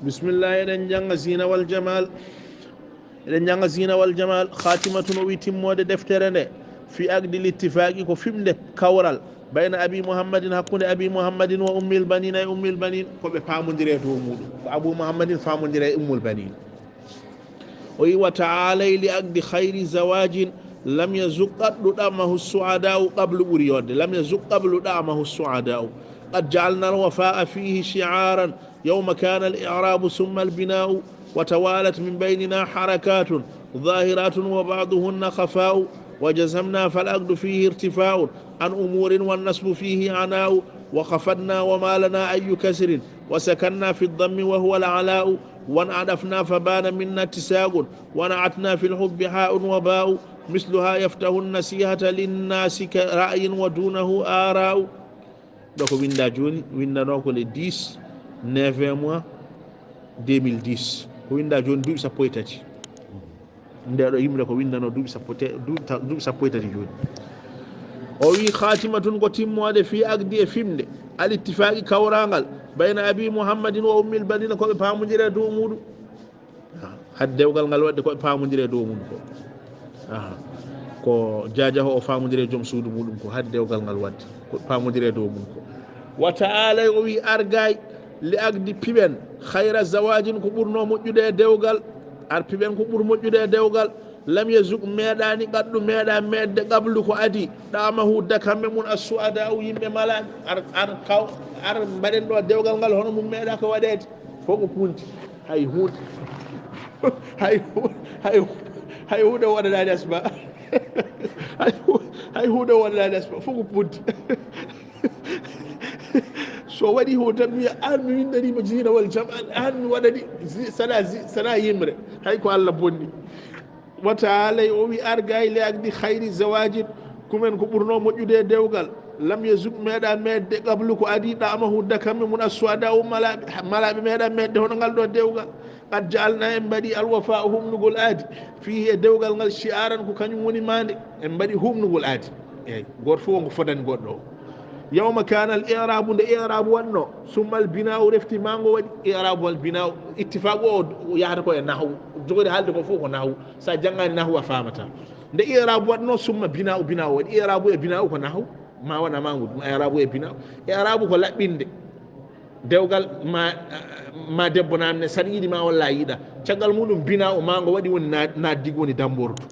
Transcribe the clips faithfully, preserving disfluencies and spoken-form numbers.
Bismillah, eɗen jannga Zina wal Jamal. Eɗen jannga Zina wal Jamal. Khatimatun, o wi timmoode deftere nde, fi aqdi littifaqi, ko fimde kawral, bayna Abi Muhammadin, hakkunde Abi Muhammadin, wa Ummil Banina, e Ummil Banin, ko ɓe paamondire dow muɗum. Ko Abu Muhammadin faamondire e Ummul Banin. O wi, wa ta'alay li aqdi khayri zawajin lam yazuq qaddu da'mahu su'ada'u, qablu ɓuri yodde, lam yazuq qablu da'mahu su'ada'u. Qad ja'alna al-wafa'a fihi shi'aran yawma kana al-i'rabu thumma al-bina'u, wa tawalat min baynina harakatun zahiratun wa ba'duhunna khafa'u, wa jazamna fal aqdu fihi irtifa'un an umurin wan nasbu fihi ana'u, wa khafadna wa ma lana ayyu kasrin, wa sakanna fi dhammi wa huwa al-ala'u, wa adafna fa bana minna ittisaqun, wa na'atna fil hubbi ha'un wa ba'u, misluha yaftahu an-nasihata lin-nasi ka ra'yin wa dunahu ara'u. Ɗo ko winda joni, windanoo ko le dix, neuvième mois, deux mille dix. Ko winda joni duuɓi sappo e tati. Nde ɗo yimre ko windanoo duuɓi sappo te-, duuɓi ta-, duuɓi sappo e tati joni. O wi, khatimatun, ko timmoode, fi aqdi, e fimde, al ittifaqi, kawrangal, bayna Abi Muhammadin wa Ummil Banina, ko ɓe paamondire dow muɗum. Hadde dewgal ngal waɗde ko ɓe paamondire dow mum ko. Aha. Ko jaajaho o faamondire joom suudu muɗum ko, hadde dewgal ngal waɗde ko ɓe paamondire dow mum ko. Wa ta'ala, o wi, argay, li aqdi, piɓen, khayra zawajin, ko ɓurno moƴƴude e dewgal. Ar piɓen ko ɓur moƴƴude e dewgal. Lam yazuk, meeɗaani, qaddu, meeɗa meeɗde, qablu, ko adi, da'mahu, dakamme mum, as-su'ada'u, yimɓe malaaɓe. Ar, ar kaw, ar mbaɗen ɗo dewgal ngal, hono mum meeɗa ko waɗeede. Fof ko punti. Hay huunde. Hay hu-, hay hu-, hay huunde waɗanaani asma. Hay hu-, hay huunde waɗanaani asma. Fof ko punti. So waɗi huunde tan, mi wiya, aan mi winndaniima Zina wal Jamal, aan mi waɗani zi-, sana zi-, sana yimre. Hay ko Allah bonni. Wa ta'ala, o wi, argay, li aqdi khayri zawajin, kumen ko ɓurno moƴƴude e dewgal. Lam yazuk, meeɗa meeɗde, qablu, ko adi, da'mahu, dakamme mum, as-su'ada'u, malaaɓe, malaaɓe meeɗa meeɗde hono ngal ɗo dewgal. Qad ja'alna, en mbaɗi, al-wafa'a, humnugol aadi, fihi, e dewgal ngal, shi'aran, ko kañum woni maande, en mbaɗi humnugol aadi. Eyi, gooto fof won ko fodani goɗɗo o. Yawma kana al-i'rabu, nde i'rabu waɗno, summa al-bina'u, refti maango waɗi, i'rabu wal bina'u, ittifaqu o yahata ko e nahwu, jogori haalde ko fof ko nahwu, sa janngani nahwu a faamata. Nde i'rabu waɗno, summa bina'u, bina'u waɗi, i'rabu e bina'u ko nahwu, ma waɗa ma ngu, i'rabu e bina'u. I'rabu ko laɓɓinde dewgal ma, ma debbo namne, saɗa yiɗi ma walla a yiɗa. Caggal muɗum bina'u maango waɗi woni na-, naddigu woni dambordu.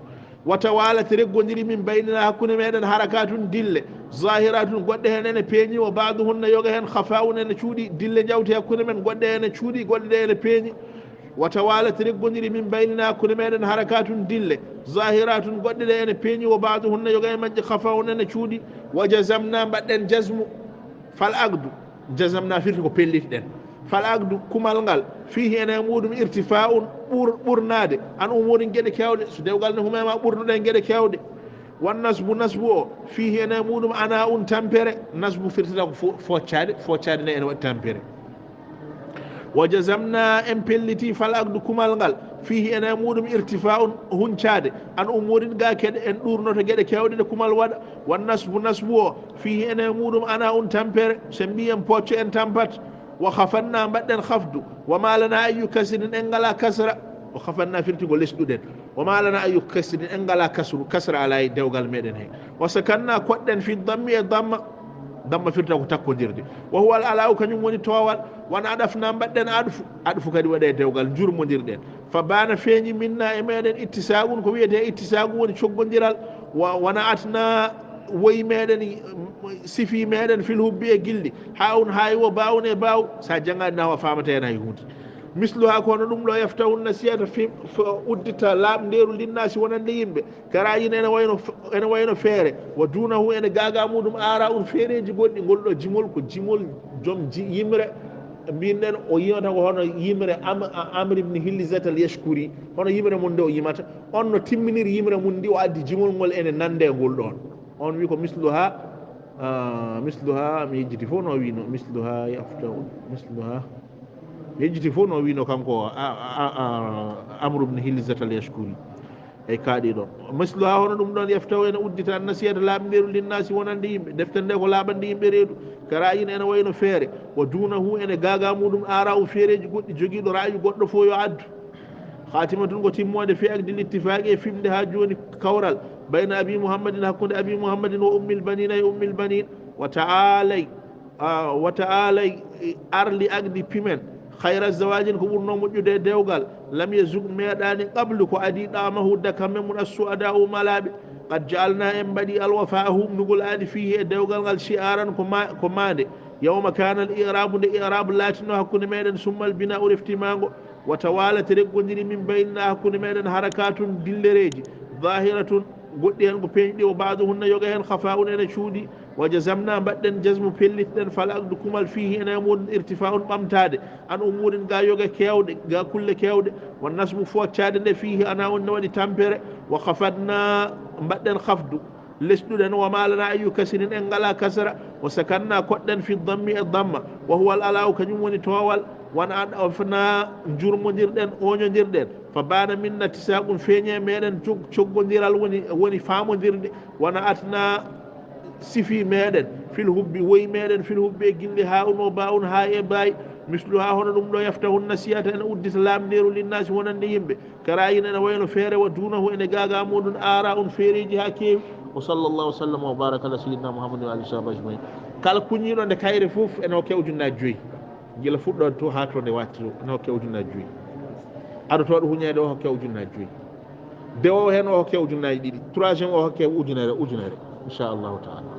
Wa tawalat, reggodiri, min baynina, hakkunde meɗen, harakatun, dille, zahiratun, goɗɗe hen ene peeñi, wa ba'duhunna, yoga hen, khafa'un, ene cuuɗi, dille jawti hakkunde men, goɗɗe ene cuuɗi, goɗɗe ɗe ene peeñi. Wa tawalat, reggodiri, min baynina, hakkunde meɗen, harakatun, dille, zahiratun, goɗɗe ɗe ene peeñi, wa ba'duhunna, yoga e majje, khafa'un, ene cuuɗi. Wa jazamna, mbaɗɗen jazmu, fal aqdu, jazamna firti ko pellitiɗen. Fal aqdu, kumal ngal, fihi, ene e muɗum, irtifa'un, ɓur-, ɓurnaade, an umurin, geɗe kewɗe. So dewgal ne humema, ɓurnuɗen geɗe kewɗe. Wan nasbu, nasbu o, fihi, ene e muɗum, ana'un, tampere. Nasbu firtata ko fo-, foccaade, foccaade ne ene waɗi tampere. Wa jazamna, en pelliti, fal aqdu, kumal ngal, fihi, ene e muɗum, irtifa'un, huncaade, an umurin, ga keɗe, en ɗurnoto geɗe kewɗe ɗe kumal waɗa. Wan nasbu, nasbu o, fihi, ene e muɗum, ana'un, tampere, so en mbi en pocco, en tampat. Wa khafadna, mbaɗɗen khafdu, wa ma lana ayyu kasrin, en ngala kasra. Wa khafadna firti ko lesɗuɗen. Wa ma lana ayyu kasrin, en ngala kasru, kasra ala e dewgal meɗen he. Wa sakanna, koɗɗen, fi dammi, e damma. Damma firta ko takkodirde. Wa huwa al ala'u, kañum woni toowal. Wa adafna, mbaɗɗen adfu. Adfu kadi waɗe e dewgal, njurmondirɗen. Fa bana, feeñi, minna, e meɗen, ittisaqun, ko wiyete ittisaqu woni coggondiral. Wa, wa na'atna, woyi meɗen, sifi meɗen, fil hubbi, e gilli. Ha'un, ha'i, wa ba'un, e ba'u. Sa janngani nahwu a faamata hen hay huunde. Misluha, ko hono ɗum ɗo, yaftahu nasihata, fi, fo, uddita laaɓndeeru, linnaasi, wonande yimɓe. Ka ra'yin, ene wayno, ene wayno feere. Wa dunahu, ene gaaga muɗum, ara'un, feereeji goɗɗi. Ngol ɗo jimol ko jimol joom ji-, yimre. Mbinɗen o yimata ko hono yimre Am-, a-, Amr ibn Hilizat al-Yashkuri. Hono yimre mum nde o yimata. On no timminiri yimre mum ndi, o addi jimol ngol ene nande e ngol ɗon. On wi ko misluha, ah, misluha, mi yejjiti fof no wino, misluha yaftahu, misluha. Mi yejjiti fof no wino kanko a, a, a, Amr ibn Hilizat al-Yashkuri. E kaaɗi ɗo. Misluha, hono ɗum ɗon, yaftahu, ene uddita, an-nasihata, laaɓndeeru, linnaasi, wonande yimɓe. Deftere nde ko laaɓande yimɓe reedu. Ka ra'ayin ene wayno feere, wa duunahu ene gaagaa muuɗum aara'u feereeji goɗɗi, jogiiɗo ra'ayu goɗɗo fof yo addu. Khaatimatun ko timmoode fi aqdil ittifaaqi e fimde haa jooni kawral, bayna Abi Muhammadin, hakkunde Abi Muhammadin, wa Ummil Baniina e Ummil Baniin, wa ta'aalay, ah, wa ta'aalay, eh, arli aqdi pimen, khayra zawaajin ko ɓurnoo moƴƴude e dewgal, lam yazuk meeɗaani qablu ko adii ɗaamahu dakam men mum as-su'adaa'u malaaɓe, qad ja'alnaa en mbaɗii al-wafaa'a huuɓnugol aadi fiihi e dewgal ngal shi'aaran ko ma-, ko maande, yawma kaana al-i'raabu nde i'raabu laatinoo hakkunde meeɗen summa al-binaa'u reftimaango, wa tawaalat reggondiri min baynina hakkunde meeɗen harakaatun dillereeji, zaahiratun goɗɗi heen ko peeñɗi, wa ba'duhunna yoga heen khafaa'un ene cuuɗi, wa jazamnaa mbaɗɗen jazmu pellitɗen fal aqdu kumal fiihi ene e muɗum irtifaa'un ɓamtaade, an umuurin ga yoga keewɗe, ga kulle keewɗe, wa nasbu fooccaade nde fiihi ana on ne waɗi tampere, wa khafadnaa mbaɗɗen khafdu, lesɗuɗen, wa maa lanaa ayyu kasirin en ngalaa kasra, wa sakannaa koɗɗen fi dammi e damma, wa huwa al alaa'u kañum woni toowal, wa an'atnaa njurmondirɗen, ooñondirɗen, fa baana minna tisaaqun feeñi e meeɗen cog-, coggondiral woni, woni faamondirde, wa na'atnaa sifi meeɗen fil hubbi, woyi meeɗen fil hubbi e gilli haa'un wa baa'un haa e baayi, misluhaa hono ɗum ɗo yaftahun nasiyata ene uddita laamndeeru linnaasi wonande yimɓe, ka ra'ayin ene wayno feere wa duunahu ene gaagaa muuɗum aara'un feereeji haa keewi. Wa sallallahu wa sallama wa baraka ala sayyidina Muhammadin wa alihi wa sahbihi ajma'in. Kala kuñiiɗo nde kayre fof ene hokke ujunnaaji joyi. Gila fuɗɗoode to haa to nde wattiro ene hokke ujunnaaji joyi. Adotooɗo huñeede o hokke ujunnaaji joyi. Dewoowo heen o hokke ujunnaaji ɗiɗi. Troisième o hokke ujunere, ujunere. Inchallahu taala.